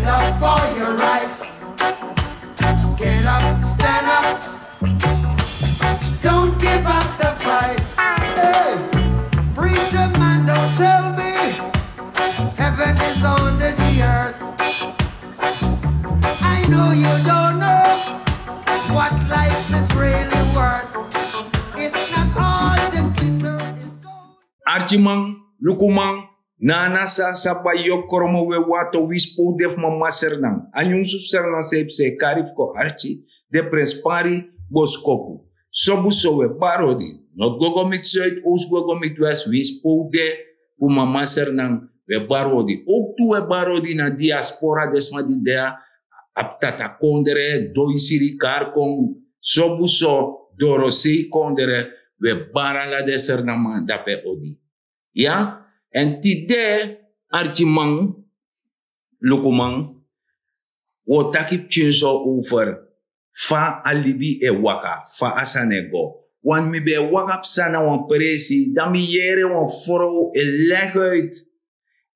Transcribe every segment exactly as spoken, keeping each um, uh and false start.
Up for your right. Get up, stand up. Don't give up the fight. Hey, preacher man, don't tell me heaven is under the earth. I know you don't know what life is really worth. It's not all the glitter is gold. Arkiman, lukuman, na a nasa san bai yu o kromo we wato wisi pe un de fu mama Sernan. A nyunsu fu Sernan san e psa e kari fu kon arki, den prenspari boskopu. Sobuso we bari odi, noti go go miti Zuid, Oost go go miti West, wisi pe un de fu mama Sernan, we bari odi. Owktu we bari odi na diaspora, den sma di de a, a Ptata kondre, Doisiri, Karkon, sobuso, Dorosei kondre, we bari ala den Sernan man dape odi. Ya, èn tide, arkiman, lukuman, wi o taki pikinso over fa a libi e waka, fa a sani e go. Want mi ben e waka psa na wan presi, dan mi yere wan frow e leg uit.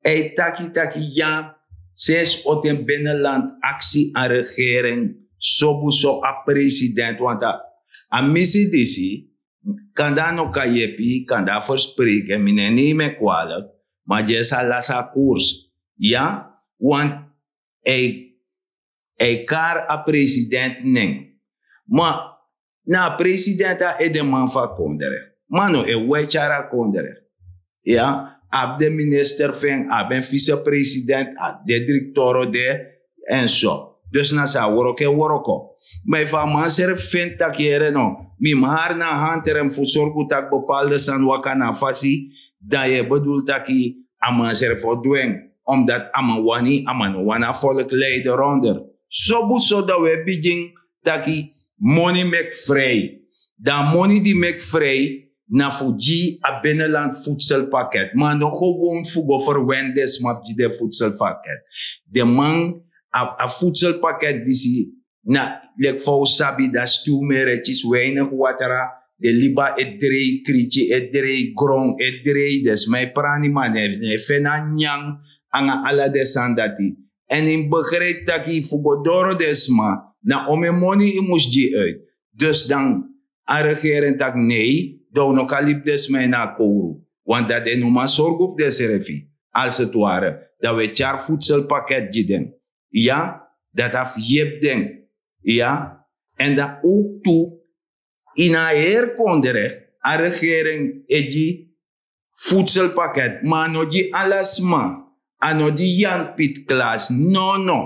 A e taki taki ya, sensi oten binnenland aksi a regering, sobuso a president, want a, a misi disi, kanda a no kan yepi, kanda a verspreken, mi no e neem en kwalijk, ma disi a lasi a koers. Ya, want a e, a e kari a president nen. Ma na a president a edeman fu a kondre. Ma no e wai tyari a kondre. Ya, a abi den minister fu en, a abi en vicepresident, a de direktoro de, en so. Dus na so a wroko e wroko. Ma efu a man srefi feni taki, here no, mi mus hari na a handrem fu sorgu taki bepaalde sani waka na a fasi, dan yu e bedoel taki a man srefi o du en, omdat a man wani, a man no wani a volk lei de ronder. Sobuso dan wi e bigin taki moni meki frei. Dan a moni di meki frei na fu gi a binnenland voedselpakket. Ma a no gewoon fu go ferwend den sma fu gi den voedselpakket. Den man, a, a voedselpakket disi, na leki fa un sabi, dan stuwmeretjes, weinig watra, den liba e drei, kriki e drei, gron e drei, den sma e prani, ma no e, no e feni a nyan nanga ala den sani dati. Èn yu mus begrijpi taki fu go doro den sma, na omeni moni yu mus gi uit. Dus dan a regering taki nee, dan un no kan libi den sma ini a kowru. Want dan den no man sorgu fu densrefi, als het ware. Dan wi e tyari voedselpakket gi den. Ya, dati a fu yepi den. Ya, èn dan ook tu, ini a heri kondre, a regering e gi voedselpakket, ma a no gi ala sma, a no gi Jan Piet Klaas, no, no.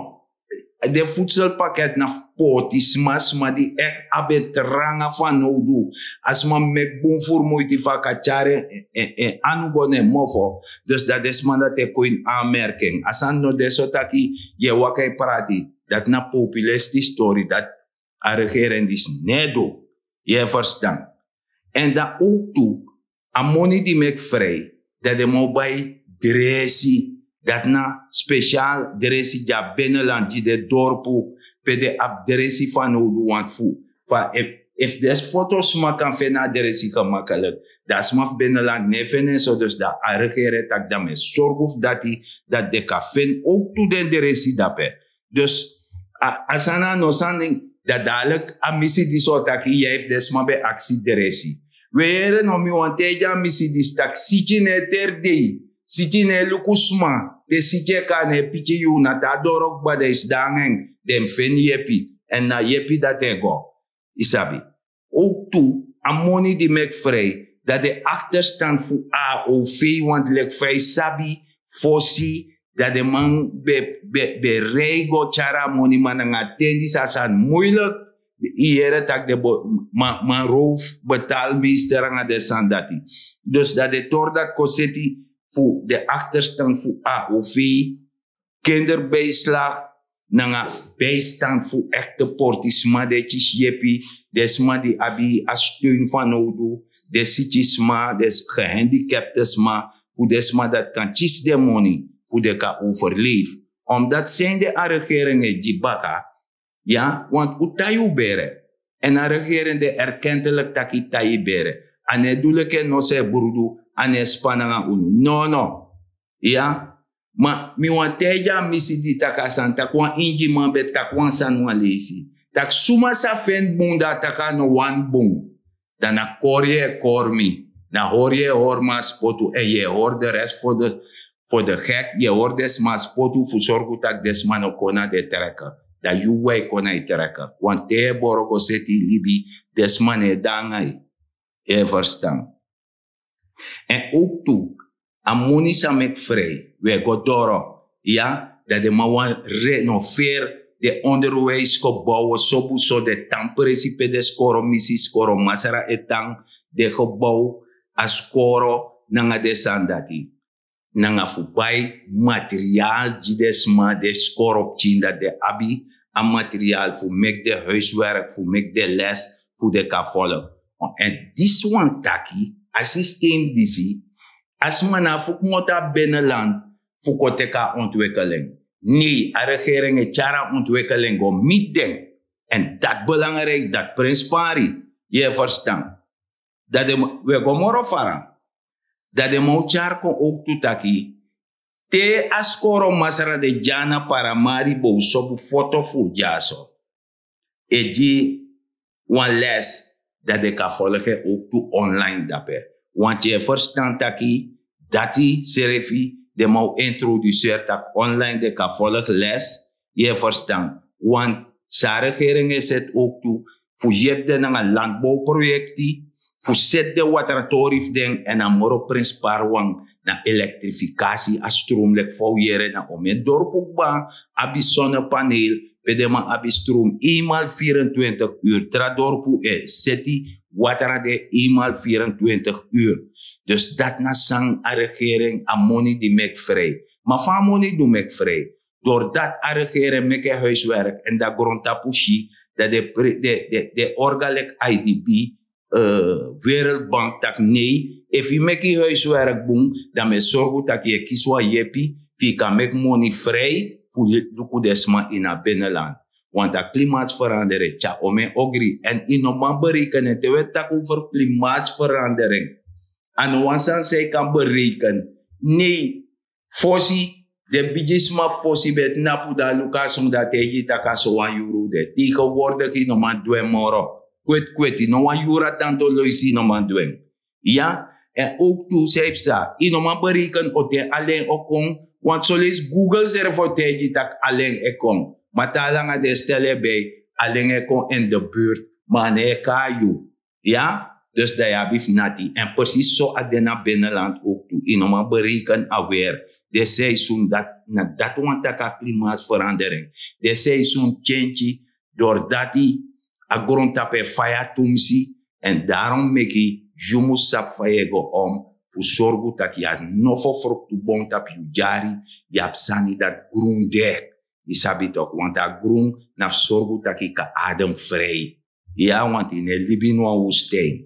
Den voedselpakket na fu pôtisma, sma di echt abi en tranga fanowdu. A sma meki bun furmuiti fu a kan tyari en, en, en anu go na en mofo. Dus dati den sma dati e kon ini aanmerking. A sani no de so taki yu e waka e prati. Dati na populistisch tori, dati a regering disi no e du. Yu e ferstan? Èn dan ook tu, a moni di meki frei, dan den man o bai dresi. Dati na spesial dresi gi a binnenland, gi den dorpu, pe den abi dresi fanowdu, want fu, fa efu, efu den foto sma kan feni a dresi gemakkelijk, dan a sma fu binnenland no e feni en so. Dus dan a regering e taki dan mi e sorgu fu dati, dati den kan feni ook tu den dresi dape. Dus a, a sani a no sani, dan dadelijk a misi disi o taki, ya, efu den sma ben aksi dresi. We yere no, mi wani taigi a misi disi taki siki no e teri dei, siki no e luku sma, te siki e kon a no e piki yu, na te a doro kba, dan yu sidon nanga en, den mus feni yepi, èn na yepi dati e go. Yu sabi. Ook tu, a moni di meki frei, dan den achterstand fu A O V, want leki fa yu sabi, fosi, dan den man ben, ben, ben rei go tyari a moni, ma nanga a ten disi a sani moeilijk. Yu yere taki den bo-, man, man roof, betaalmeester nanga den sani dati. Dus dan den tori dati kon seti fu den achterstand fu A O V, kinderbijslag nanga bijstand fu echte pôtisma, den e kisi yepi, den sma di abi a steun fanowdu, den siki sma, den gehandicapte sma, fu den sma dati kan kisi den moni, fu den kan overleef. Omdat san den a regering e gi baka, ya, want un tai un bere. Èn a regering de erkentelijk taki yu tai yu bere. A no e du leki en noso e brudu, a no e span nanga unu. No, no. Ya, Ma mi wani taigi a misi di taki a sani, taki wan ingiman ben taki wan sani wan leisi, taki suma sa feni bun dan a taki a no wani bun, dan na kori yu e kori mi. Na hori yu e hori mi a spotu èn yu e hori de rest fu de fu de gek. Yu e hori den sma a spotu fu sorgu tak' den sma no kon na den treke. Dan yu wai kon na yu treke. Wanten yu e boro go seti yu libi, den sma no e de nanga yu. Yu e ferstan? Èn owktu a moni san meki frei, wi e go doro. Iya, dan den man wani renoveri den onderwijsgebouwen sobu so den tan presi pe den skoro misi skoro masra e tan, den gebouw, a skoro nanga den sani dati, nanga fu bai material gi den sma, den skoro pikin dati den abi a material fu meki den huiswerk, fu meki den les, fu den kan volg. Èn disi wan taki a systeem disi, a sma na fu kmoto a beneland fu kon teki a ontwikeling. Nei, a regering e tyari a ontwikeling go miti den. Èn dati belangrijk, dati prenspari. Yu e ferstan? Dati den man, wi e go moro fara. Dati den man o tyari kon owktu taki te a skoro masra de dya na paramari bo, un sobu foto fu un dyaso e gi wan les, dan den kan volg en owktu online dape. Want yu e ferstan taki dati srefi den man o introduseri tak' online den kan volg les. Yu e ferstan? Want san a regering e seti owktu fu yepi den nanga landbowproyekti, fu seti den watratori fu den. Èn a moro prenspari wan na elektrifikasi a strum leki fa un yere na omen dorpu kba abi sonnepaneel pe den man abi strum eenmaal vierentwintig uur. Tra dorpu e seti watra den eenmaal vierentwintig uur. Dus dati na san a regering a moni di meki frei. Ma fa a moni du meki frei? Doordat a regering meki en huiswerk èn dan grontapu si dat de pre- de de de orga leki I D B, wereldbank taki nei, efu yu meki yu huiswerk bun, dan mi e sorgu taki yu e kisi wan yepi fu yu kan meki moni frei fu luku den sma ini a beneland. Want a klimatsverandering tyari omen ogri èn yu no man bereiken en te wi e taki over klimatsverandering. A no wan sani san yu kan bereiken. Nei, fosi den bigisma fosi ben tnapu dan a luku a son dan a taigi yu tak' a so wan yuru de. Tegenwordigi yu no man du en moro. Kwetkweti no wan yuru a tanto loisi yu no man du en. Iya. Èn owktu san yu psa yu no man bereiken o ten alen o kon. Want soleisi google srefi o taigi yu tak' alen e kon. Ma te a langa den stel e bei, alen e kon in de buurt, ma a no e kon na yu. Ya. Dus dan yu abi fu nati èn presis so a de na beneland owktu. Yu no man bereiken a weri. Den seisun dati na dati wani taki a klimaatverandering. Den seisun tyentyi dordati a grontapu e faya tumsi. Èn darom meki yu mus sabi fa yu e go om fu sorgu tak' yu abi nofo fruktu bon tapu yu dyari. Yu abi sani dati grun de. Yu sabi toki want a grun na fu sorgu tak' yu kan adem frei. Ya want yu no e libi ini wan woestijn.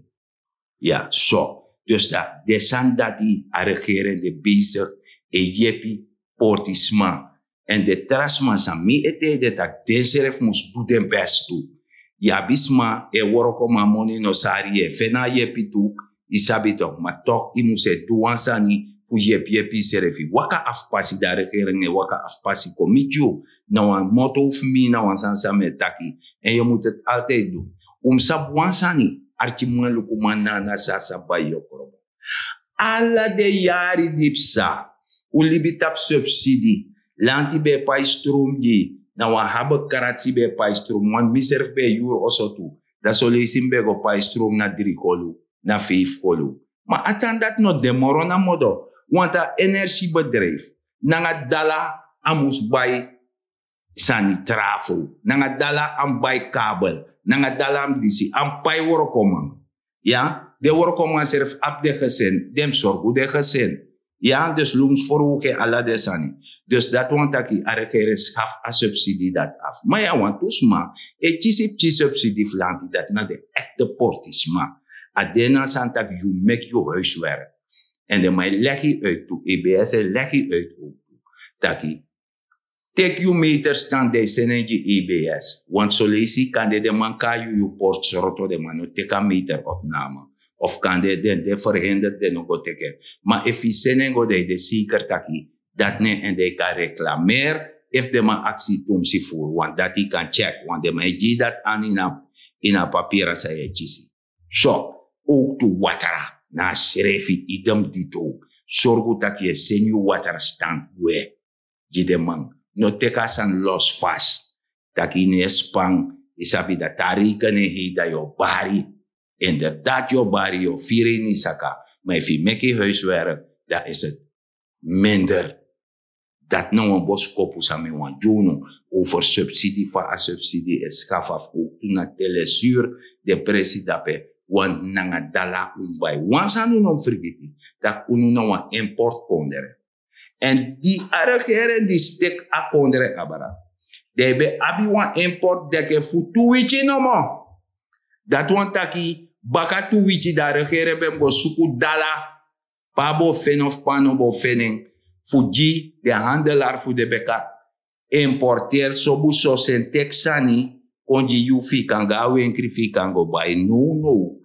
Ya so dus dan den sani dati a regering de besig e yepi portisma. Èn den tra sma san mi e taigi den tak' densrefi mus du den best tu. Yu abi sma e wroko ma a moni no sari yu e feni a yepi tu. Yu sabi toki ma toki yu mus e du wan sani fu yepi yepi yusrefi waka afu pasi di a regering e waka afu pasi kon miti yu. Na wan moto fu mi na wan sani san mi e taki. Èn yu mus teti altide du. Un mus sabi wan sani. Arkiman lukuman na a na san a sa bai yu o krobo. Ala den yari di psa un libi tapu subsidi. Lanti ben e pai strum gi yu. Na wan habe kratsi ben e pai strum want misrefi ben e yuru oso tu. Dan soleisi mi ben go pai strum na dri kolu, na feifi kolu. Ma a tan dati no de moro na modo. Want a energi bedrijf nanga dala a mus bai sani trafo nanga dala a mus bai kabel nanga dala a mus disi a mus pai wrokoman. Ya den wrokoman srefi abi den gesin den mus sorgu den gesin. Ya dus lums ferwuke ala den sani. Dus dati wani taki a regering skafu a subsidi dati afu ma ya wantu sma e kisi pikin subsidi fu lanti dati na den ekte portisma. A de na sani taki yu meki yu huiswerk. Èn den man e legi yu uit tu ebs e legi yu uit owktu taki teki yu meterstand dan yu seni en gi ebs. Want soleisi kande den man kon na yu yu portsroto den man no teki a meter opname. Of kande den de verhinderd den no go teki en. Ma efu yu seni en go dan yu de seker taki Dati nen en den yu kan reklamer efu den man aksi tumsi furu wan dati yu kan check wan den man e gi yu dati ani na ini a papira san yu e kisi. So owktu watra na a srefi idem dito. Sorgu tak' yu e seni yu watra stank gwe gi den man. No teki a sani los fast tak' yu no e span. Yu sabi dati a reikeni en hei dan yu o bari. Inderdaad yu o bari yu o firi ini yu saka. Ma efu yu meki yu huiswerk dan is het minder. Dati na wan boskopu san mi wani gi unu over subsidi fa a subsidi e skafa fu owktu na telesur den presi dape. Wan nanga dala un bai wan sani un no mus frigiti tak' unu na wan importkondre. Èn di a regeren di steki a kondre abra dan yu ben abi wan import deke fu tu wiki nomo. Dati wani taki baka tu wiki dan a regeren ben mus go suku dala pe a bo feni of pe a no bo feni en fu gi den handelar fu den beka importeri sobu so seni teki sani kon gi yu fu yu kan go na wenkri fu yu kan go bai nownow.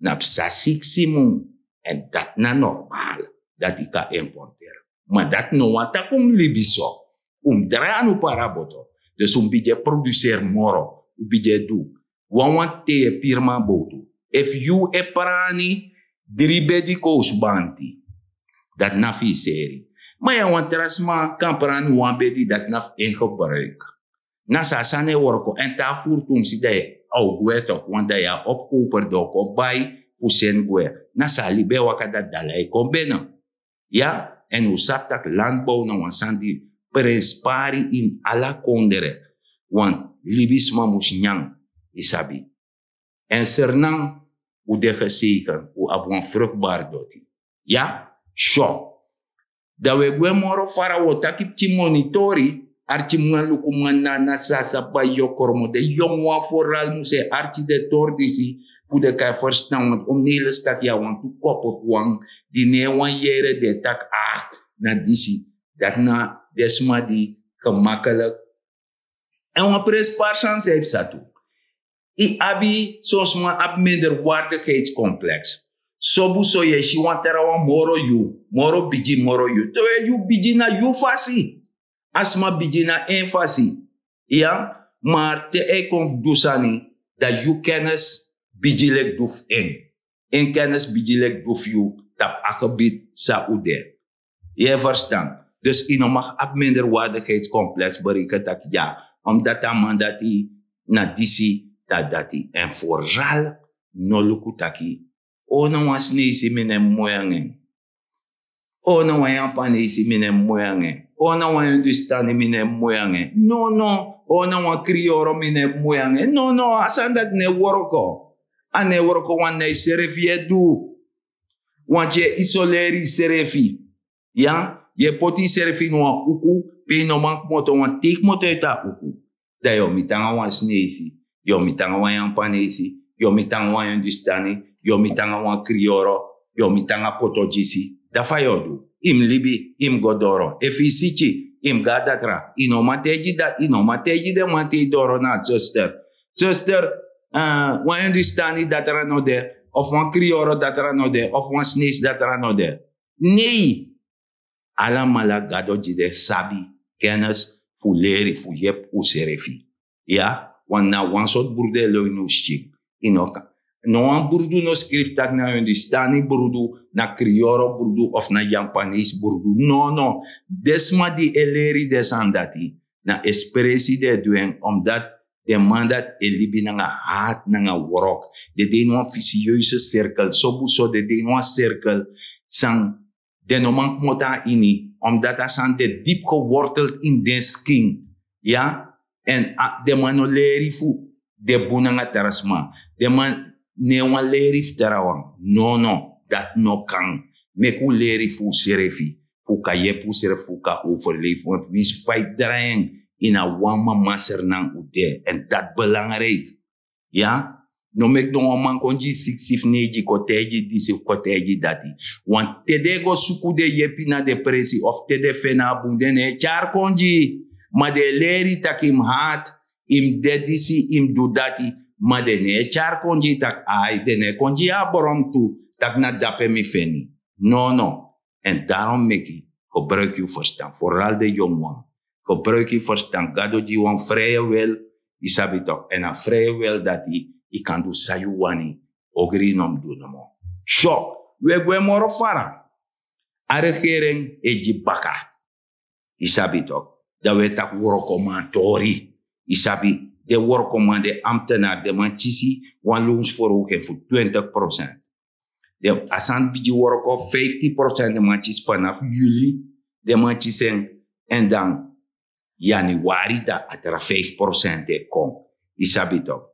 Na psa siksi mun. Èn dati na normal dati yu kan importeri. Ma dati no wani tak' un mus libi so. Un mus drai anu para boto. Dus un mus bigin e produseri moro un bigin e du wanwan te yu e piri man bowtu. Efu yu e prani dri bedi kowsu banti dati na fu yu seri. Ma yu a wan tra sma kan prani wan bedi dati na fu en gebruik. Na so a sani e worko èn te a furu tu mus si dan yu a o gwe toki wan dan yu a opkoper dan o kon bai fu seni gwe. Na so a libi e waka dati dala e kon bene. Ya èn un sabi tak' landbow na wan sani di prenspari ini ala kondre. Want libisma mus nyan yu sabi. Èn sernan un de geseiken un abi wan frukbari doti. Ya so dan un e gwe moro fara un o taki pikin monitori. Arkiman lukuman na na sasa bai yu o koromo den yongu wan foral mus e arki den tori disi fu den kan e ferstan want un neiles taki ya wantu kopo wan di no e wan yere den e taki a na disi. Dati na den sma di gemakelik. Èn wan prenspari sani san yu psa tu yu abi son sma abi minderwaardigheidscomplex. Sobu so yu e si wan trawan moro yu moro bigi moro yu te yu bigi na yu fasi. A sma bigi na en fasi. Ya mar te a e kon fu du sani dan yu kennis bigi leki du fu en. En kennis bigi leki du fu yu tapu a gebit san un de. Yu e ferstan? Dus yu no mag abi minderwaardigheidscomplex bereken taki ya omdati a man dati na disi dati dati èn foral no luku taki o na wan sneisi mi no e moi nanga en. O na wan yapanesi mi no e moi nanga en. O na wan hindustani mi no e moi nanga en. Nono. O na wan kriyoro mi no e moi nanga en. Nono a sani dati no e worko. A no e worko wani na yu srefi yu e du. Wantu yu e isoleri yusrefi. Ya yu e poti yusrefi ini wan uku pe yu no man kmoto wan teki moto yu tan uku. Dan yu o miti nanga wan sneisi, yu o miti nanga wan yapanesi, yu o miti nanga wan hindustani, yu o miti nanga wan kriyoro, yu o miti nanga potogisi. Dan fa yu o du? Yu mus libi, yu mus go doro. Efu yu siki yu mus go na datra. Yu no man taigi den man te yu doro na a suster. Suster, wan hindustani datra no de, of wan kriyoro datra no de of wan sneisi datra no de. Nei. Alamala gado gi den sabi, kennis fu leri fu yepi unsrefi. Ya, want na wan sortu brudu e lon ini un skin. Yu no kan. No wan brudu no skrifi tak' na hindustani brudu, na kriyoro brudu of na yapanesi brudu. Nono. Den sma di e leri den sani dati na espresi den e du en omdati den man dati e libi nanga hati nanga wrok. Den de ini wan fisiyeusi sirkel sobu so den de ini wan sirkel san den no man kmoto na ini, omdati a sani de dipi geworteld ini den skin. Ya. Èn den man no leri fu de bun nanga tra sma. Den man no e wani leri fu trawan. Nono. Dati no kan. Meki un leri fu unsrefi, fu un kan yepi unsrefi fu un kan overlefi want winsi fa yu drai en ini a wan mama sernan un de èn dati belangriki. Ya. No meki no wan man kon gi yu siksi fu neigi kon taigi yu disi fu kon taigi yu dati. Want te den e go suku den yepi na den presi of te den feni a bun den no e tyari kon gi yu. Ma den e leri yu tak' yu mus hati, yu mus de disi, yu mus du dati. Ma den no e tyari kon gi yu tak' ai den no e kon gi yu a bron tu tak' na dape mi feni. Nono. Èn darom meki Gebruiki yu ferstan, foral den yongu wan. Gebruiki yu ferstan, gado gi yu wan freye wil. Yu sabi tok, èn a freye wil dati yu kan du san yu wani. Ogri no mus du nomo. So, wi e gwe moro fara. A regering e gi baka. Yu sabi tok, dan wi e taki wrokoman tori. Yu sabi, den wrokoman, den ambtenar, den man kisi wan loonsverhoging fu twintig procent. Den a sani bigin wroko, vijftien procent den man kisi vanaf juli. Den man kisi en. Èn dan januari dan a tra vijf procent e kon. Yu sabi tok.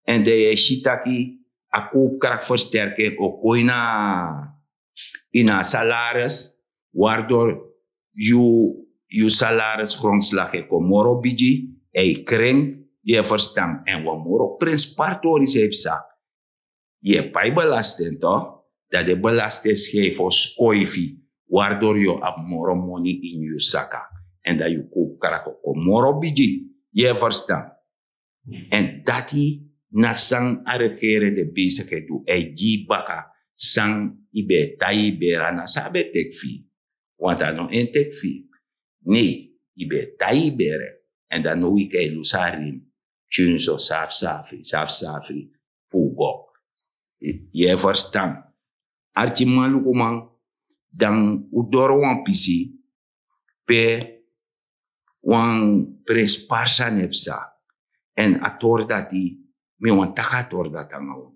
Èn dan yu e si taki a koopkracht versterking o kon ini a ini a salaris, waardoor yu yu salaris grondslag e kon moro bigi, e kring, yu e verstan, èn wan moro prenspari tori san e psa. Yu e pai belasting to, dan den belasting e skrijfi o skoifi, waardoor yu o abi moro moni ini yu saka, èn dan yu koopkracht o kon moro bigi. Yu e verstan. Èn dati na san a regering de bezigheid du, a e gi yu baka san yu ben e tai yu bere, a na san a ben teki fu yu. Want a no en teki fu yu. Nei, yu ben e tai yu bere. Èn dan now yu kan e lusu a rim. Tyun so safsafri safsafri fu go. Yu e verstan? Arkiman, lukuman, dan un doro wan pisi pe wan prenspari sani e psa. Èn a tori dati, mi wani taki a tori dati nanga unu.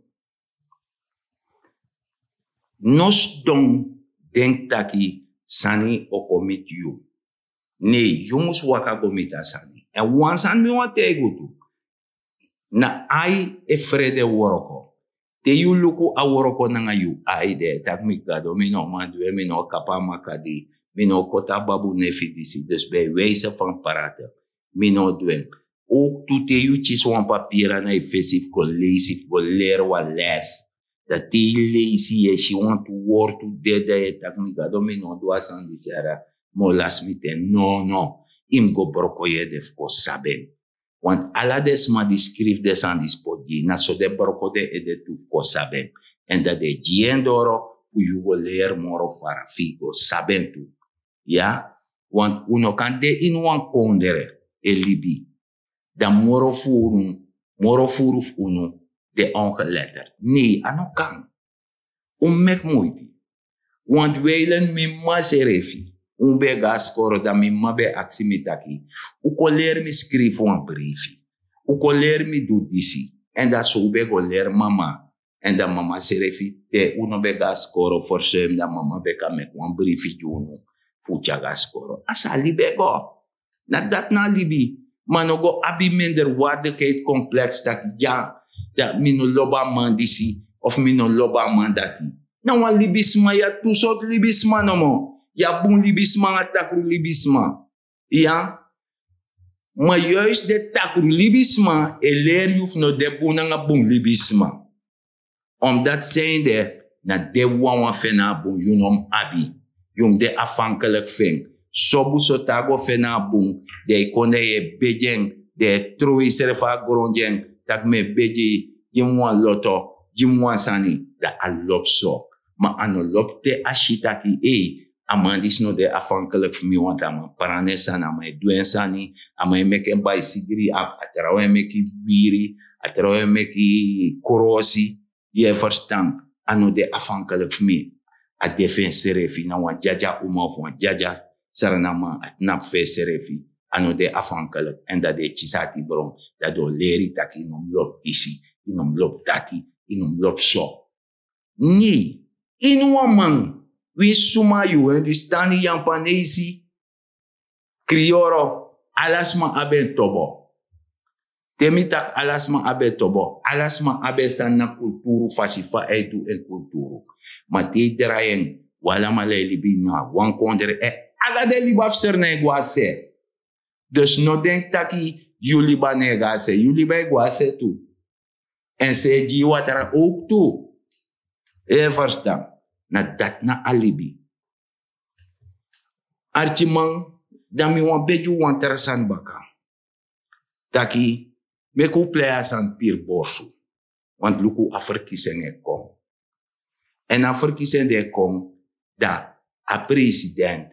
No sidon denki taki sani o kon miti yu. Nei, yu mus waka go miti a sani. Èn wan sani mi wani taigi unu tu, na ai e frede wroko. Te yu luku a wroko nanga yu ai, den e taki mi gado, mi no man du en, mi no o kapu a makadi, mi no o koti a babu nefi disi. Dus bij wijze van praten, mi no o du en. Ook tu te yu kisi wan papira na yu fesi fu go leisi, fu go leri wan les, dan te yu leisi yu e si wantu wortu de, dan yu e taki mi gado, mi no o du a sani disi yara, mi o lasi mi ten. No, no. Yu mus go broko yu ede fu go sabi en. Want ala den sma di skrifi den sani disi poti gi yu, na so den broko den ede tu fu kon sabi en. Èn dan den e gi yu en doro fu yu go leri moro fara fu yu go sabi en tu. Ya, want un no kan de ini wan kondre e libi, dan moro furu, moro furu fu unu de ongeletterd. Nei, a no kan. Un meki muiti. Want wijlen mi mama srefi, un ben go na skoro, dan mi mama ben aksi mi taki, un kon leri mi skrifi wan brifi, un kon leri mi du disi. Èn dan so un ben go leri mama. Èn dan mama srefi, te un no ben go na skoro, versuim, dan mama ben kan meki wan brifi gi unu fu un tyari go na skoro. A so a libi e go. Na dati na a libi. Ma no go abi minderwaardigheidscomplex taki ya, ya, mi no lobi a man disi, of mi no lobi a man dati. Na wan libisma, yu abi tu sortu libisma nomo. Yu abi bun libisma nanga takru libisma. Ya. Ma juist den takru libisma e leri yu fu no de bun nanga bun libisma. Omdat zijn de na den wawan fu en na a bun, yu no mus abi. Yu mus de afhankelijk fu en. Sobu so te a go fu en na a bun, den e kon, den e begi en, den e trowe yu srefi na gron gi en, taki mi e begi, gi mi wan loto, gi mi wan sani, dan a lobi so. Ma a no lobi te a si taki, ei, a man disi no de afhankelijk fu mi, want a man prani en sani, a man e du en sani, a man e meki en bai sigri, a, a trawan e meki wiri, a trawan e meki krosi. Yu e verstan? A no de afhankelijk fu mi. A de fu ensrefi, na wan dyadya uma of wan dyadya sranaman, a tnapu fu ensrefi. A no de afhankelijk. Èn dan den e kisi ati bron, dan den o leri yu taki yu no mus lobi disi, yu no mus lobi dati, yu no mus lobi so. Nei, ini wan man, winsi suma yu, Hindustani, Yampanesi, Kriyoro, ala sma abi en tobo. Te mi taki ala sma abi en tobo, ala sma abi en sani na kulturu, fasi fa a e du en kulturu. Ma te yu drai en, un alamala e libi na wan kondre, èn ala den liba fu Sranan e go na se. Dus no denki taki yu liba no e go na se, yu liba e go na se tu. Èn se e gi yu watra ook tu. Yu e verstan? Na dati na a libi. Arkiman, dan mi wani begi un wan tra sani baka. Taki, meki un plei a sani piri borsu. Want luku, a verkiezing e kon. Èn a verkiezing di e kon, dan a president,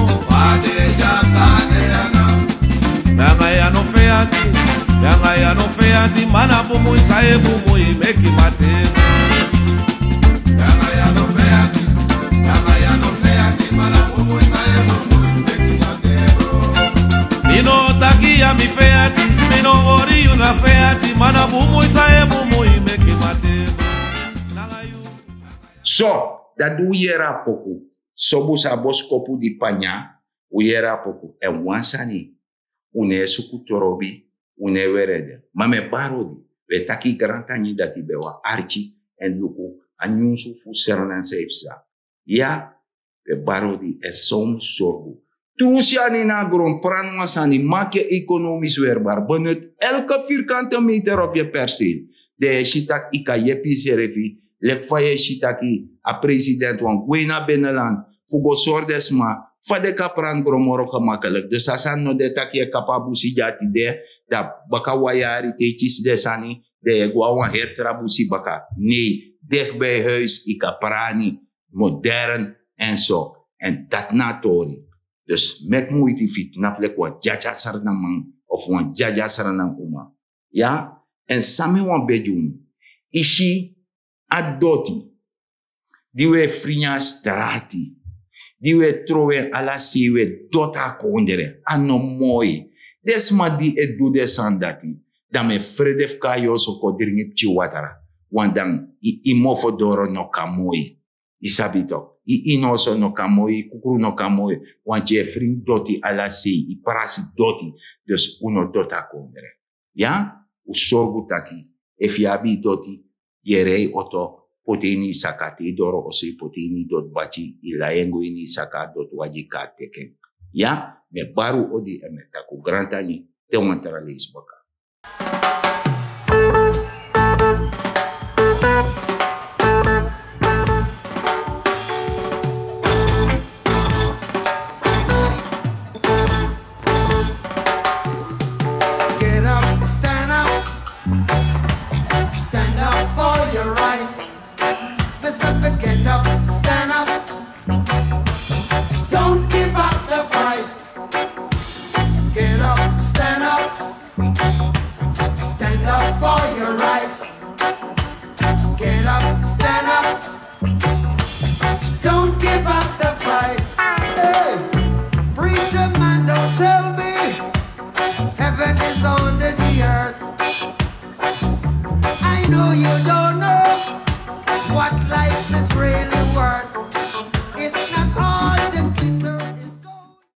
Yanga ya no feati, yanga ya no feati, mana bumui saye bumui meki mate. Yanga ya no feati, yanga ya no feati, mana bumui saye bumui meki mate. Mi no taki ya mi feati, mi no ori yu na feati, mana bumui saye bumui meki mate. Nanga yu. So, dati un yere a poku. Sobu sa boskopu di panya, un yere a poku. Èn wan sani, un no e suku trobi, un no e weri ede. Ma mi e bari odi, un e taki grantangi dati ben wan arki, èn luku, a nyunsu fu Sranan san e psa. Ya, un e bari odi, èn so un mus sorgu. Trusi a ini a gron, prani wan sani, maki en economisch weerbaar, benut elke vierkante meter op je perceel. Dan yu e si taki yu kan yepi yusrefi, leki fa yu e si taki a president wani gwe na binnenland fu go sori den sma fa den kan prani gron moro gemakkelijk. Dus a sani no de taki yu e kapu a busi dya tide, dan baka wan yari te yu kisi den sani, dan yu e go na wan heri tra busi baka. Nei, dichtbij huis yu kan prani, modern èn so. Èn dati na a tori. Dus meki muiti fu yu knapu leki wan dyadya Srananman of wan dyadya Srananuma. Ya, èn san mi wani begi unu, yu si a doti di un e fri ini a strati, di un e trowe en ala sei, un e doti a kondre, a no moi. Den sma di e du den sani dati, dan mi e frede fu kon na yu oso kon dringi pikin watra. Want dan yu, yu mofo doro no kan moi. Yu sabi tok, yu, yu ini oso no kan moi, yu kukru no kan moi. Want yu e fri ini doti ala sei, yu prasi doti. Dus un no doti a kondre. Ya, un sorgu taki, efu yu abi yu doti, yu e rei oto, poti en ini yu saka, te yu doro oso yu poti en ini yu doti bati, yu lai en go ini yu saka, a doti wagi kon teki en. Ya, mi e bari un odi èn mi e taki un grantangi, te wan tra leisi baka.